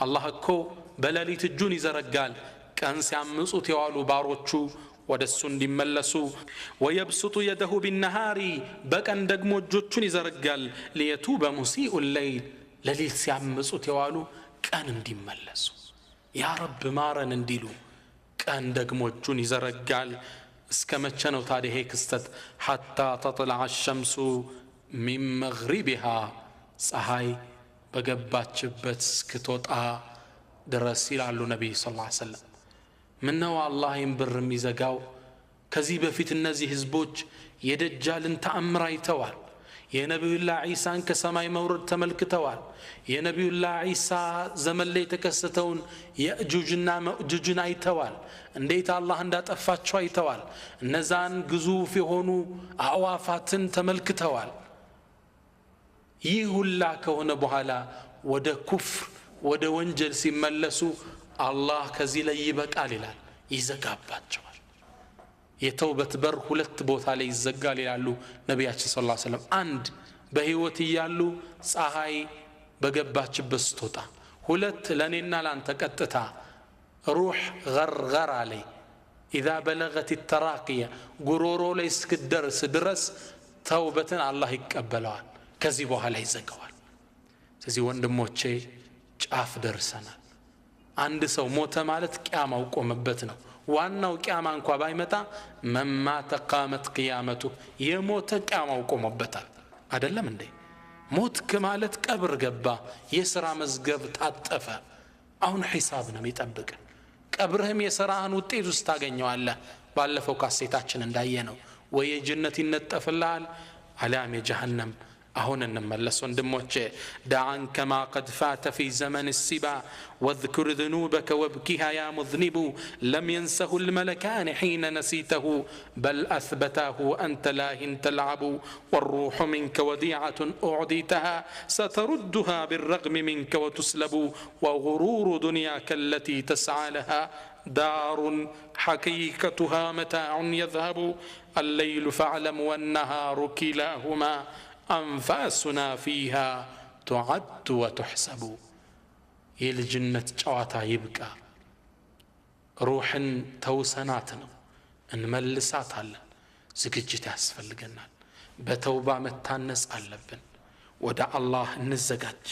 አላህ እኮ በሌሊት እጁን ይዘረጋል ቀን ሲያምጹት የዋሉ ባሮቹ ወደ እሱ እንዲመለሱ። ወየብሱጡ የደሁ ቢነሃሪ በቀን ደግሞ እጆቹን ይዘረጋል ሊየቱበ ሙሲኡ ሌይል ሌሊት ሲያምጹት የዋሉ ቀን እንዲመለሱ ያ ረብ ማረን እንዲሉ ቀን ደግሞ እጁን ይዘረጋል። እስከ መቼ ነው ታዲያ ይሄ ክስተት? ሐታ ተጥልዐ ሸምሱ ሚን መግሪቢሃ ፀሐይ በገባችበት እስክትወጣ ድረስ ይላሉ ነቢይ ስ ላ ሰለም። ምነው አላህ ይህን በር የሚዘጋው? ከዚህ በፊት እነዚህ ህዝቦች የደጃልን ተአምር አይተዋል። የነቢዩላህ ዒሳን ከሰማይ መውረድ ተመልክተዋል። የነቢዩላህ ዒሳ ዘመን ላይ የተከሰተውን የእጁጅና መእጁጅን አይተዋል። እንዴት አላህ እንዳጠፋቸው አይተዋል። እነዛን ግዙፍ የሆኑ አዕዋፋትን ተመልክተዋል። ይህ ሁላ ከሆነ በኋላ ወደ ኩፍር ወደ ወንጀል ሲመለሱ አላህ ከዚህ ላይ ይበቃል ይላል፣ ይዘጋባቸዋል። የተውበት በር ሁለት ቦታ ላይ ይዘጋል ይላሉ ነቢያችን ስ ላ ሰለም። አንድ በህይወት እያሉ ፀሐይ በገባችበት ስትወጣ፣ ሁለት ለእኔና ላንተ ቀጥታ ሩሕ ገርገራ ላይ ኢዛ በለገት ተራቅየ ጉሮሮ ላይ እስክደርስ ድረስ ተውበትን አላህ ይቀበለዋል። ከዚህ በኋላ ይዘጋዋል። ስለዚህ ወንድሞቼ ጫፍ ደርሰናል። አንድ ሰው ሞተ ማለት ቅያማው ቆመበት ነው። ዋናው ቅያማ እንኳ ባይመጣ መማተ ቃመት ቅያመቱ የሞተ ቅያማው ቆሞበታል። አይደለም እንዴ? ሞትክ ማለት ቀብር ገባ፣ የሥራ መዝገብ ታጠፈ። አሁን ሒሳብ ነው የሚጠብቅ። ቀብርህም የሥራህን ውጤት ውስጥ ታገኘዋለህ። ባለፈው ካሴታችን እንዳየ ነው ወይ የጀነት ይነጠፍልሃል አሊያም የጀሃነም። አሁን እንመለስ ወንድሞቼ። دع عنك ما قد فات في زمن الصبا واذكر ذنوبك وابكها يا مذنب لم ينسه الملكان حين نسيته بل أثبتاه وأنت لاهٍ تلعب والروح منك وديعة أعديتها ستردها بالرغم منك وتسلب وغرور دنياك التي تسعى لها دار حقيقتها متاع يذهب الليل فاعلم والنهار كلاهما أنفاسنا فيها تعد وتحسب። የልጅነት ጨዋታ ይብቃ። ሩሕን ተውሰናት ነው እንመልሳታለን። ዝግጅት ያስፈልገናል። በተውባ መታነጽ አለብን። ወደ አላህ እንዘጋጅ።